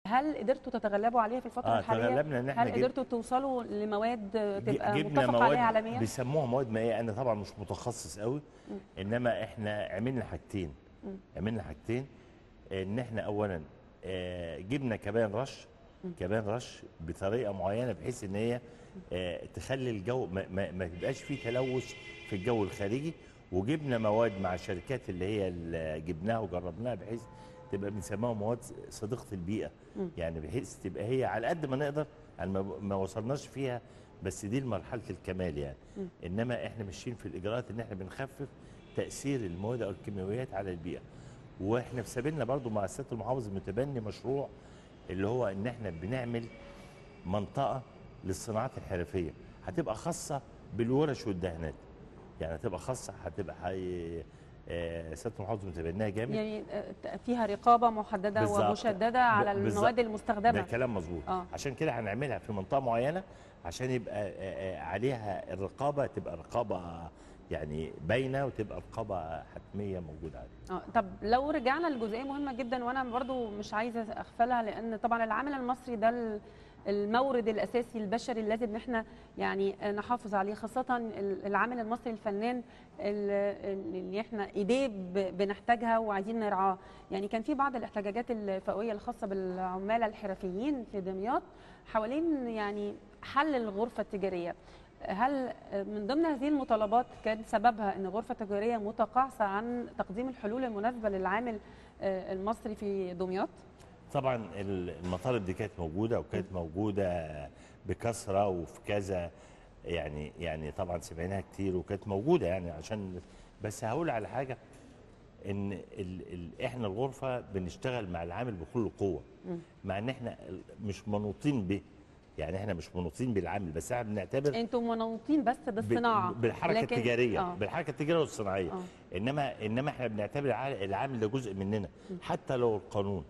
هل قدرتوا تتغلبوا عليها في الفترة الحالية؟ تغلبنا ان احنا هل قدرتوا توصلوا لمواد تبقى جبنا متفق مواد عليها عالميا؟ بيسموها مواد مائية. انا طبعا مش متخصص قوي، انما احنا عملنا حاجتين. عملنا حاجتين، ان احنا اولا جبنا كبان رش، كبان رش بطريقة معينة بحيث ان هي تخلي الجو ما يبقاش فيه تلوث في الجو الخارجي، وجبنا مواد مع شركات اللي هي اللي جبناها وجربناها بحيث تبقى بنسميها مواد صديقه البيئة، يعني بحيث تبقى هي على قد ما نقدر، يعني ما وصلناش فيها، بس دي لمرحلة الكمال يعني. انما احنا ماشيين في الاجراءات ان احنا بنخفف تاثير المواد او الكيماويات على البيئة. واحنا في سبيلنا برضو مع السيد المحافظ متبني مشروع اللي هو ان احنا بنعمل منطقة للصناعات الحرفية، هتبقى خاصة بالورش والدهانات، يعني هتبقى خاصة، هتبقى سيادة المحافظ متبناها جامد، يعني فيها رقابه محددة ومشدده على المواد المستخدمة. ده كلام مظبوط. عشان كده هنعملها في منطقة معينة عشان يبقى عليها الرقابة، تبقى رقابه يعني باينة وتبقى رقابه حتمية موجودة عليها. طب لو رجعنا لجزئيه مهمة جدا وانا برضو مش عايزه اغفلها، لان طبعا العامل المصري ده المورد الاساسي البشري اللي لازم احنا يعني نحافظ عليه، خاصة العامل المصري الفنان اللي احنا ايديه بنحتاجها وعايزين نرعاه. يعني كان في بعض الاحتجاجات الفئويه الخاصة بالعمال الحرفيين في دمياط حوالين يعني حل الغرفة التجارية. هل من ضمن هذه المطالبات كان سببها ان الغرفة التجارية متقاعسه عن تقديم الحلول المناسبة للعامل المصري في دمياط؟ طبعا المطالب دي كانت موجودة، وكانت موجودة بكثرة وفي كذا، يعني طبعا سمعناها كتير وكانت موجودة، يعني عشان بس هقول على حاجة، ان احنا الغرفة بنشتغل مع العامل بكل قوة، مع ان احنا مش منوطين به، يعني احنا مش منوطين بالعامل، بس احنا بنعتبر انتم منوطين بس بالصناعة، بالحركة التجارية، بالحركة التجارية والصناعيه. انما احنا بنعتبر العامل ده جزء مننا، حتى لو القانون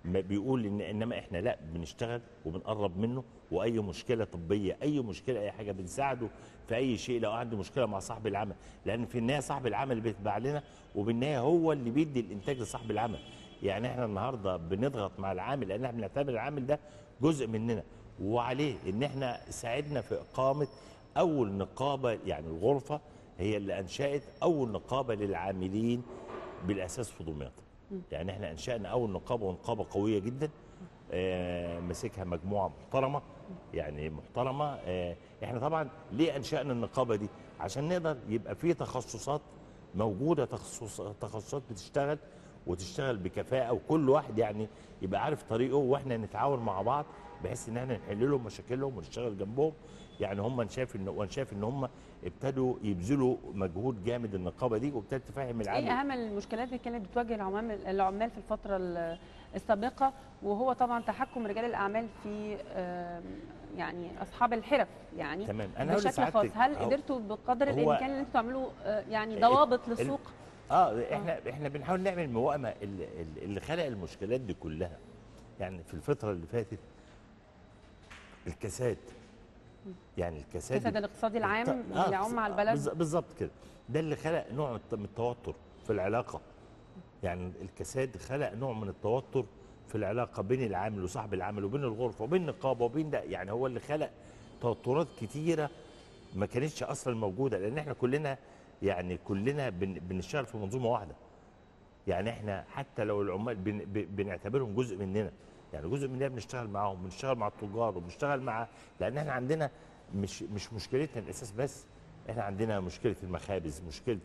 ما بيقول ان، انما احنا لا بنشتغل وبنقرب منه، واي مشكلة طبية، اي مشكلة، اي حاجة بنساعده في اي شيء. لو عنده مشكلة مع صاحب العمل، لان في النهاية صاحب العمل بيتباع لنا، وبالنهاية هو اللي بيدي الانتاج لصاحب العمل. يعني احنا النهارده بنضغط مع العامل لان احنا بنعتبر العامل ده جزء مننا، وعليه ان احنا ساعدنا في اقامه اول نقابة، يعني الغرفة هي اللي انشات اول نقابة للعاملين بالاساس في دمياط. يعني احنا انشأنا اول نقابة، ونقابة قوية جدا، ماسكها مجموعة محترمه، يعني محترمه. احنا طبعا ليه انشأنا النقابة دي؟ عشان نقدر يبقى في تخصصات موجودة، تخصصات بتشتغل وتشتغل بكفاءة، وكل واحد يعني يبقى عارف طريقه، واحنا نتعاون مع بعض بحيث ان احنا نحل لهم مشاكلهم ونشتغل جنبهم. يعني هم شايف ان، وانا شايف ان هم ابتدوا يبذلوا مجهود جامد النقابة دي، وابتدت تفهم العامل. ايه اهم المشكلات اللي كانت بتواجه العمال في الفترة السابقة، وهو طبعا تحكم رجال الاعمال في يعني اصحاب الحرف، يعني تمام. انا بشكل خاص، هل قدرتوا بقدر الامكان ان انتوا تعملوا يعني ضوابط للسوق؟ احنا بنحاول نعمل موائمه. اللي خلق المشكلات دي كلها يعني في الفترة اللي فاتت الكساد، يعني الكساد الاقتصادي العام اللي عم على البلد بالظبط كده، ده اللي خلق نوع من التوتر في العلاقة. يعني الكساد خلق نوع من التوتر في العلاقة بين العامل وصاحب العمل، وبين الغرفة، وبين النقابة، وبين ده. يعني هو اللي خلق توترات كتيرة ما كانتش اصلا موجودة، لان احنا كلنا يعني كلنا بنشتغل في منظومة واحدة. يعني احنا حتى لو العمال بنعتبرهم جزء مننا، يعني جزء مننا، بنشتغل معاهم، بنشتغل مع التجار، وبنشتغل مع، لان احنا عندنا مش مشكلتنا الاساس بس، احنا عندنا مشكلة المخابز، مشكلة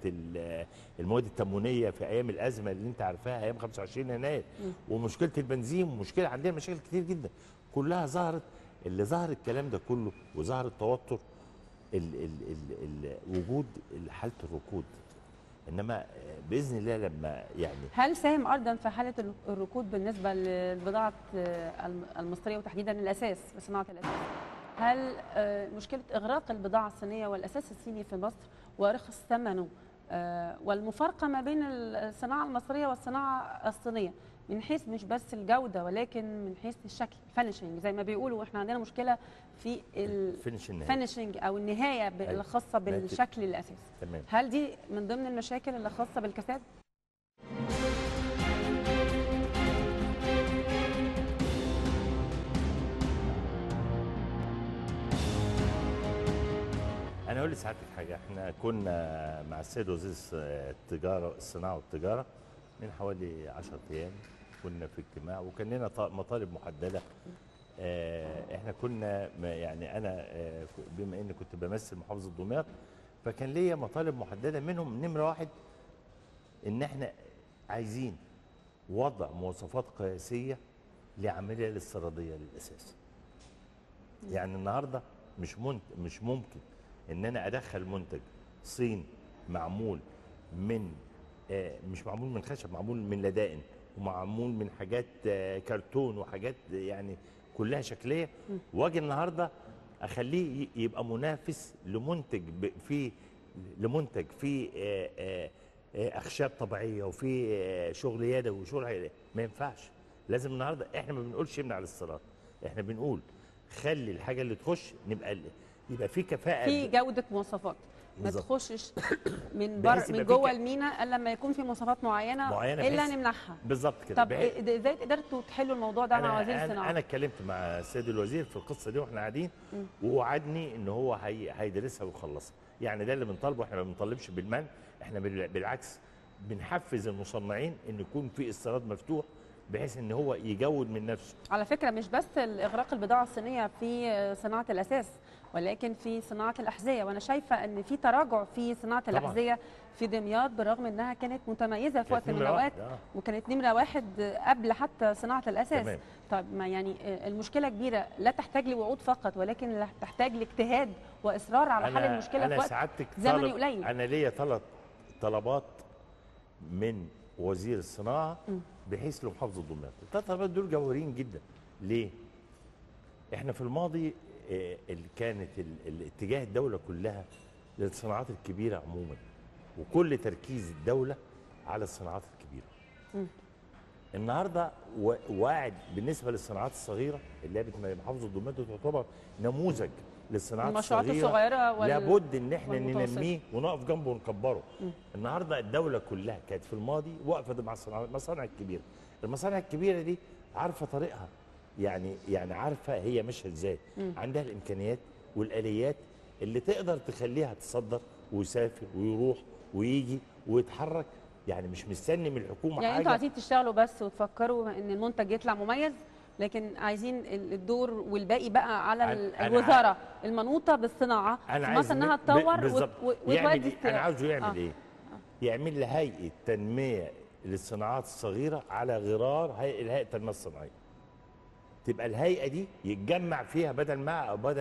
المواد التموينيه في ايام الازمة اللي انت عارفاها ايام 25 يناير، ومشكلة البنزين، ومشكلة عندنا مشاكل كتير جدا كلها ظهرت. اللي ظهر الكلام ده كله وظهر التوتر ال ال ال ال وجود حاله الركود. انما باذن الله لما يعني هل ساهم ايضا في حاله الركود بالنسبة للبضاعه المصرية وتحديدا الاساس وصناعة الاساس؟ هل مشكلة اغراق البضاعة الصينية والاساس الصيني في مصر ورخص ثمنه والمفارقه ما بين الصناعة المصرية والصناعة الصينية من حيث مش بس الجودة ولكن من حيث الشكل، finishing زي ما بيقولوا، واحنا عندنا مشكلة في ال finishing او النهاية الخاصة بالشكل الاساسي. تمام. هل دي من ضمن المشاكل اللي خاصة بالكساد؟ لسعادتك حاجة، احنا كنا مع السيد وزير التجارة الصناعة والتجارة من حوالي 10 ايام، كنا في اجتماع وكان لنا مطالب محددة. احنا كنا يعني انا بما اني كنت بمثل محافظة دمياط فكان ليا مطالب محددة، منهم نمره 1 ان احنا عايزين وضع مواصفات قياسية لعملية الاستيراديه للاساس. يعني النهارده مش ممكن ان انا ادخل منتج صيني معمول من مش معمول من خشب، معمول من لدائن ومعمول من حاجات كرتون وحاجات يعني كلها شكلية، واجي النهارده اخليه يبقى منافس لمنتج فيه لمنتج فيه اخشاب طبيعية وفيه شغل يدوي وشغل، ما ينفعش. لازم النهارده احنا ما بنقولش امنع الاستيراد، احنا بنقول خلي الحاجة اللي تخش يبقى في كفاءة، في جوده مواصفات، ما تخشش من من جوه المينا الا لما يكون في مواصفات معينة الا نمنعها. بالظبط كده. طب ازاي قدرتوا تحلوا الموضوع ده مع وزير الصناعة؟ انا اتكلمت مع السيد الوزير في القصة دي واحنا قاعدين، ووعدني ان هو هيدرسها ويخلصها. يعني ده اللي بنطالبه، احنا ما بنطالبش بالمنع، احنا بالعكس بنحفز المصنعين ان يكون في استيراد مفتوح بحيث ان هو يجود من نفسه. على فكرة مش بس الاغراق البضاعة الصينية في صناعة الاساس، ولكن في صناعة الاحذية، وانا شايفه ان في تراجع في صناعة الاحذية في دمياط، بالرغم انها كانت متميزة في وقت من الاوقات وكانت نمره 1 قبل حتى صناعة الاساس. تمام. طب ما يعني المشكلة كبيرة، لا تحتاج لوعود فقط ولكن تحتاج لاجتهاد واصرار على حل المشكلة في وقت زمني قليل. انا ليا 3 طلبات من وزير الصناعة بحيث لمحافظه دمياط. الثلاث طلبات دول جوهريين جدا. ليه؟ احنا في الماضي كانت الاتجاه الدولة كلها للصناعات الكبيرة عموما، وكل تركيز الدولة على الصناعات الكبيرة. النهارده واعد بالنسبة للصناعات الصغيرة اللي هي محافظة دمياط تعتبر نموذج للصناعات الصغيرة، لابد ان احنا ننميه ونقف جنبه ونكبره. النهارده الدولة كلها كانت في الماضي واقفة مع المصانع الكبيرة. المصانع الكبيرة دي عارفه طريقها، يعني عارفه هي ماشية ازاي، عندها الامكانيات والاليات اللي تقدر تخليها تصدر ويسافر ويروح ويجي ويتحرك، يعني مش مستني من الحكومة يعني حاجة. انتوا عايزين تشتغلوا بس وتفكروا ان المنتج يطلع مميز، لكن عايزين الدور والباقي بقى على الوزارة المنوطة بالصناعة في مصر انها تطور وتودي. انا عاوزه يعمل ايه؟ يعمل لي هيئة تنمية للصناعات الصغيرة على غرار هيئة التنمية الصناعية. تبقى الهيئة دي يتجمع فيها، بدل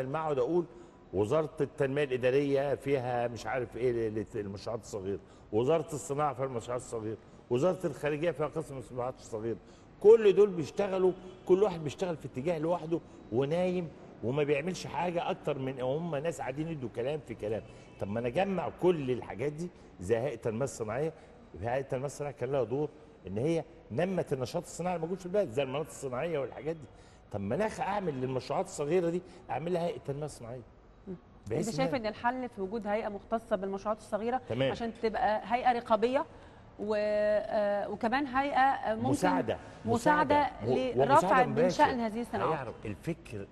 ما اقعد اقول وزارة التنمية الادارية فيها مش عارف ايه للمشروعات الصغيرة، وزارة الصناعة فيها المشروعات الصغيرة، وزارة الخارجية فيها قسم المشروعات الصغيرة. كل دول بيشتغلوا، كل واحد بيشتغل في اتجاه لوحده ونايم وما بيعملش حاجة اكتر من هم ناس قاعدين يدوا كلام في كلام. طب ما انا اجمع كل الحاجات دي زي هيئة التنمية الصناعية. هيئة التنمية الصناعية كان لها دور ان هي نمت النشاط الصناعي الموجود في البلد زي المناطق الصناعية والحاجات دي. طب ما انا اعمل للمشروعات الصغيرة دي اعمل لها هيئة تنمية صناعية. انت شايف ان الحل في وجود هيئة مختصة بالمشروعات الصغيرة؟ تمام. عشان تبقى هيئة رقابية وكمان هيئة ممكن مساعدة لرفع من شأن هذه الصناعات. الفكر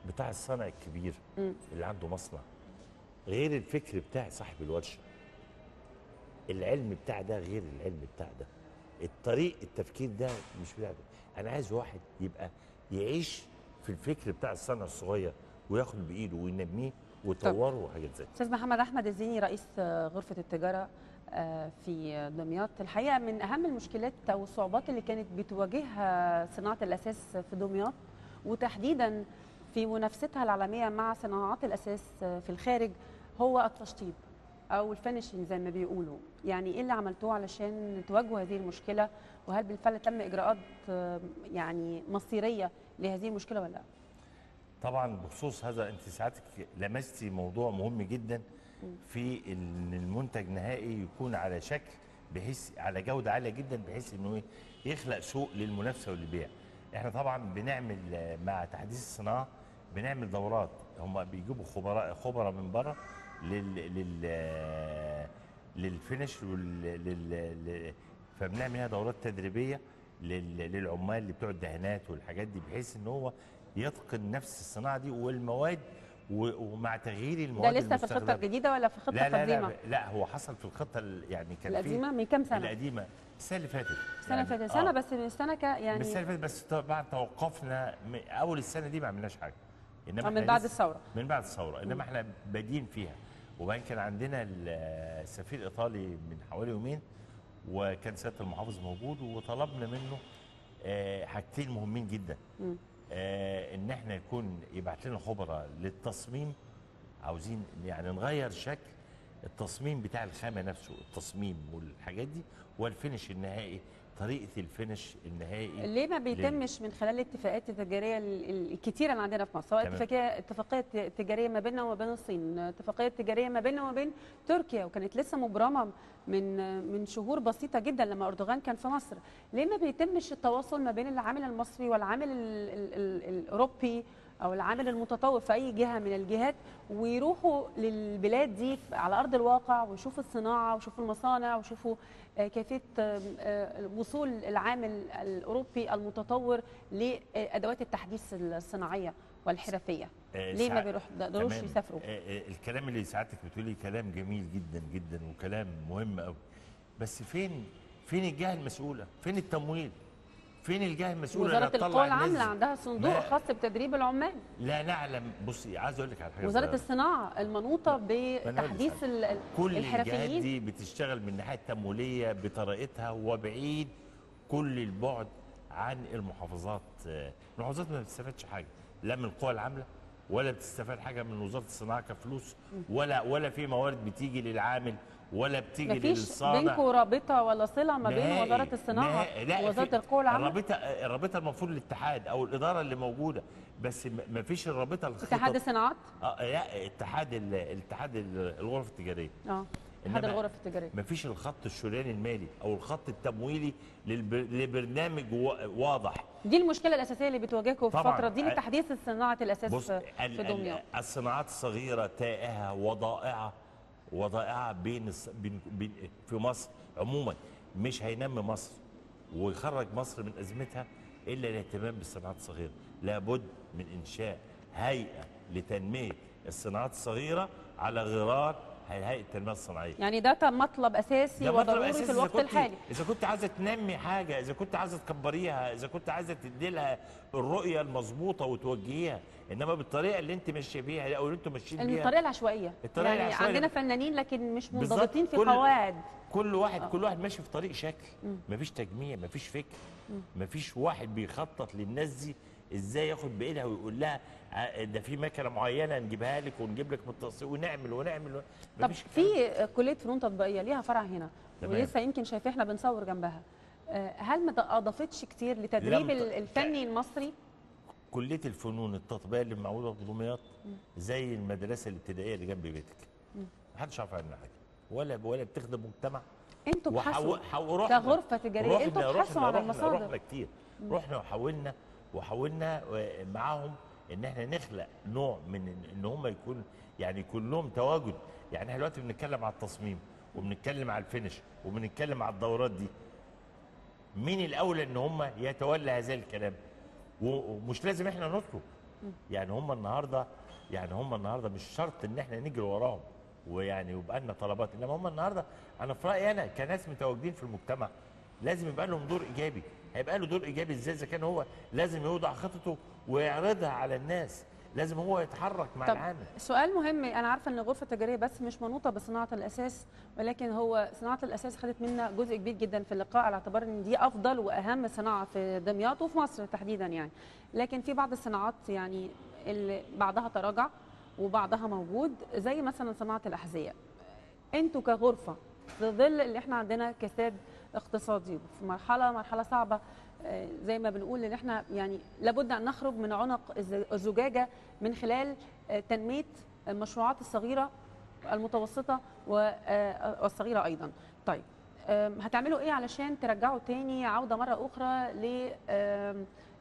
بتاع الصانع الكبير اللي عنده مصنع غير الفكر بتاع صاحب الورشة. العلم بتاع ده غير العلم بتاع ده، الطريق التفكير ده مش بتاع ده. انا عايز واحد يبقى يعيش في الفكر بتاع الصانع الصغير وياخد بايده وينميه ويطوره وحاجات زي كده. استاذ محمد احمد الزيني رئيس غرفة التجارة في دمياط، الحقيقة من اهم المشكلات او الصعوبات اللي كانت بتواجهها صناعة الاساس في دمياط وتحديدا في منافستها العالمية مع صناعات الاساس في الخارج هو التشطيب او ال finishing زي ما بيقولوا. يعني ايه اللي عملتوه علشان تواجهوا هذه المشكلة، وهل بالفعل تم اجراءات يعني مصيرية لهذه المشكلة ولا لا؟ طبعا بخصوص هذا انت ساعتك لمستي موضوع مهم جدا في ان المنتج نهائي يكون على شكل بحيث على جوده عالية جدا بحيث انه يخلق سوق للمنافسة والبيع. احنا طبعا بنعمل مع تحديث الصناعة بنعمل دورات، هم بيجيبوا خبراء من بره لل لل finish فبنعمل دورات تدريبية للعمال اللي بتوع الدهانات والحاجات دي بحيث ان هو يتقن نفس الصناعة دي والمواد ومع تغيير المواد ده لسه في الخطة الجديدة ولا في الخطة القديمة؟ لا هو حصل في الخطة يعني كان القديمة من كام سنة؟ القديمة السنة اللي فاتت. السنة اللي فاتت سنة بس من السنة يعني السنة اللي فاتت، بس طبعا توقفنا اول السنة دي ما عملناش حاجة. انما من بعد الثورة. من بعد الثورة، انما احنا بادين فيها. وبعدين كان عندنا السفير الايطالي من حوالي يومين، وكان سيادة المحافظ موجود، وطلبنا منه حاجتين مهمين جدا. ان احنا يكون يبعت لنا خبراء للتصميم، عاوزين يعني نغير شكل التصميم بتاع الخامة نفسه، التصميم والحاجات دي، وال finish النهائي، طريقه ال finish النهائي. ليه ما بيتمش من خلال الاتفاقات التجارية الكتيرة اللي عندنا في مصر، سواء اتفاقية تجارية ما بيننا وما بين الصين، اتفاقية تجارية ما بيننا وما بين تركيا، وكانت لسه مبرمه من شهور بسيطة جدا لما اردوغان كان في مصر. ليه ما بيتمش التواصل ما بين العامل المصري والعامل الاوروبي او العامل المتطور في اي جهة من الجهات، ويروحوا للبلاد دي على ارض الواقع ويشوفوا الصناعة ويشوفوا المصانع ويشوفوا كيفية وصول العامل الاوروبي المتطور لادوات التحديث الصناعية والحرفيه؟ ليه ما بيروحوش يسافروا؟ الكلام اللي سعادتك بتقولي كلام جميل جدا جدا وكلام مهم قوي، بس فين الجهة المسؤولة؟ فين التمويل؟ فين الجهة المسؤولة؟ وزارة القوى العاملة عندها صندوق خاص بتدريب العمال. لا نعلم. بصي عايز اقول لك على حاجة، وزارة الصناعة المنوطة بتحديث كل الحرفيين، الجهات دي بتشتغل من الناحية التمويلية بطريقتها، وبعيد كل البعد عن المحافظات. المحافظات ما بتستفادش حاجة، لا من القوى العاملة ولا بتستفاد حاجة من وزارة الصناعة كفلوس، ولا في موارد بتيجي للعامل ولا بتيجي للصانع. مفيش بينكم رابطه ولا صله ما بين وزارة الصناعة ووزارة القوى العاملة؟ الرابطة المفروض الاتحاد او الادارة اللي موجودة، بس مفيش الرابطة. اتحاد الصناعات؟ لا، اتحاد الغرف التجارية. اتحاد الغرف التجارية. مفيش الخط الشرياني المالي او الخط التمويلي لبرنامج واضح. دي المشكلة الاساسية اللي بتواجهكم في الفترة دي لتحديث الصناعة الاساس في دمياط. الصناعات الصغيرة تائهه وضائعه بين في مصر عموما. مش هينمي مصر ويخرج مصر من ازمتها الا الاهتمام بالصناعات الصغيرة. لابد من انشاء هيئة لتنميه الصناعات الصغيرة على غرار هيئة التنمية الصناعية. يعني ده مطلب اساسي وضروري في الوقت الحالي. اذا كنت عايزه تنمي حاجة، اذا كنت عايزه تكبريها، اذا كنت عايزه تدي لها الرؤية المظبوطه وتوجهيها، انما بالطريقة اللي انت ماشية بيها او اللي انتم ماشيين بيها، الطريقة العشوائية. الطريقة يعني العشوائية عندنا فنانين لكن مش منضبطين في قواعد. كل واحد كل واحد ماشي في طريق شكل، مفيش تجميع، مفيش فكر، مفيش واحد بيخطط للناس دي ازاي ياخد بايدها ويقول لها ده في مكنه معينة نجيبها لك ونجيب لك بالتقسيط ونعمل ونعمل. طب في كليه فنون تطبيقية ليها فرع هنا ولسه يمكن شايفين احنا بنصور جنبها، هل ما اضافتش كتير لتدريب الفني المصري؟ كليه الفنون التطبيقية اللي موجودة في دمياط زي المدرسة الابتدائية اللي جنب بيتك، محدش عارف عنها حاجة ولا بتخدم مجتمع. انتوا بحثوا كغرفه تجارية، انتوا بحثوا على المصادر. رحنا كتير، رحنا وحاولنا معاهم ان احنا نخلق نوع من ان هم يكون يعني يكون لهم تواجد. يعني احنا دلوقتي بنتكلم على التصميم وبنتكلم على ال finish وبنتكلم على الدورات دي، مين الاولى ان هم يتولى هذا الكلام؟ ومش لازم احنا نطلب. يعني هم النهارده مش شرط ان احنا نجري وراهم ويعني ويبقى لنا طلبات، انما هم النهارده انا في رايي انا كناس متواجدين في المجتمع لازم يبقى لهم دور ايجابي. هيبقى له دور ايجابي ازاي اذا كان هو لازم يوضع خطته ويعرضها على الناس؟ لازم هو يتحرك مع العامل. سؤال مهم، انا عارفه ان الغرفة التجارية بس مش منوطة بصناعة الاساس، ولكن هو صناعة الاساس خدت منا جزء كبير جدا في اللقاء على اعتبار ان دي افضل واهم صناعة في دمياط وفي مصر تحديدا يعني، لكن في بعض الصناعات يعني اللي بعضها تراجع وبعضها موجود، زي مثلا صناعة الاحذية. انتوا كغرفه في ظل اللي احنا عندنا كساد اقتصادي في مرحلة صعبة، زي ما بنقول ان احنا يعني لابد ان نخرج من عنق الزجاجة من خلال تنمية المشروعات الصغيرة المتوسطة والصغيرة ايضا. طيب هتعملوا ايه علشان ترجعوا تاني عوده مرة اخرى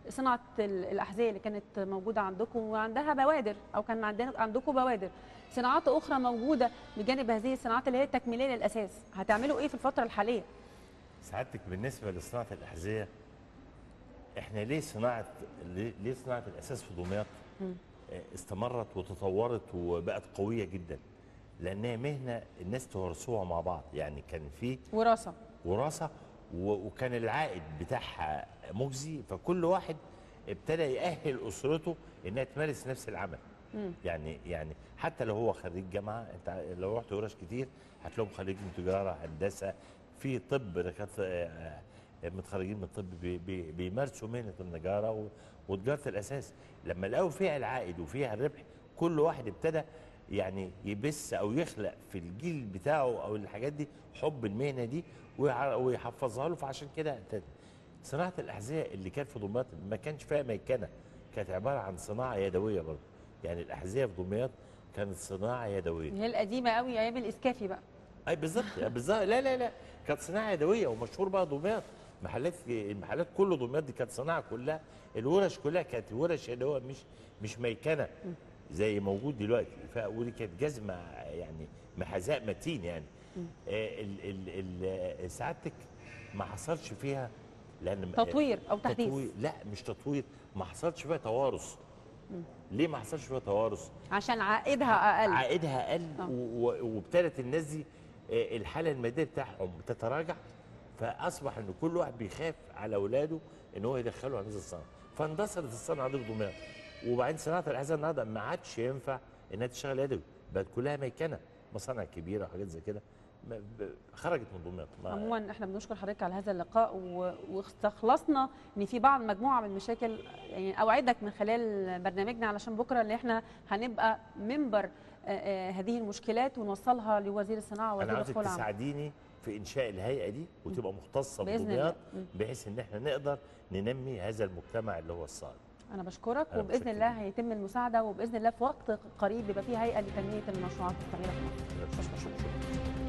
لصناعة الاحذية اللي كانت موجودة عندكم وعندها بوادر، او كان عندكم بوادر صناعات اخرى موجودة بجانب هذه الصناعات اللي هي تكميليه للاساس؟ هتعملوا ايه في الفترة الحالية؟ سعادتك بالنسبة لصناعة الاحذية، احنا ليه صناعة الاساس في دمياط استمرت وتطورت وبقت قوية جدا، لانها مهنة الناس تورثوها مع بعض. يعني كان في وراثه وكان العائد بتاعها مجزي، فكل واحد ابتدى يأهل اسرته انها تمارس نفس العمل. يعني حتى لو هو خريج جامعه، انت لو رحت ورش كتير هتلاقيهم خريجين تجارة، هندسة، في طب، دكاترة متخرجين من الطب بيمارسوا مهنة النجاره وتجارة الاساس. لما لقوا فيها العائد وفيها الربح، كل واحد ابتدى يعني يبث او يخلق في الجيل بتاعه او الحاجات دي حب المهنة دي ويحفظها له. فعشان كده صناعة الاحذية اللي كانت في دمياط ما كانش فيها ميكنه، كانت عبارة عن صناعة يدوية برضه. يعني الاحذية في دمياط كانت صناعة يدوية، هي القديمة قوي ايام الاسكافي بقى. اي بالظبط بالظبط. لا لا لا، كانت صناعة يدوية، ومشهور بقى دمياط، المحلات كله دمياط دي كانت صناعة كلها، الورش كلها كانت ورش يدوية، مش ميكنه زي موجود دلوقتي. ودي كانت جزمه يعني محذاء متين يعني. سعادتك ما حصلش فيها لان تطوير او تحديث. تطوير، لا مش تطوير، ما حصلش فيها توارث. ليه ما حصلش فيها توارث؟ عشان عائدها اقل. عائدها اقل، وابتدت الناس دي الحالة المادية بتاعهم تتراجع، فاصبح ان كل واحد بيخاف على اولاده ان هو يدخله هندسة الصناعة، فاندثرت الصنعة دي في دمياط. وبعدين صناعة الاحذية النهارده ما عادش ينفع انها تشتغل يدوي، بقت كلها ميكنه، مصانع كبيرة وحاجات زي كده، خرجت من دمياط. عموما احنا بنشكر حضرتك على هذا اللقاء، واستخلصنا ان في بعض مجموعة من المشاكل، يعني اوعدك من خلال برنامجنا علشان بكره اللي احنا هنبقى منبر هذه المشكلات ونوصلها لوزير الصناعة ووزير انا عاوزك الدخول العام. تساعديني في انشاء الهيئة دي وتبقى مختصة بدمياط، بحيث ان احنا نقدر ننمي هذا المجتمع اللي هو الصاعد. أنا بشكرك، وبإذن الله هيتم المساعدة، وبإذن الله في وقت قريب يبقى في هيئة لتنمية المشروعات الصغيرة في مصر. بشكرك.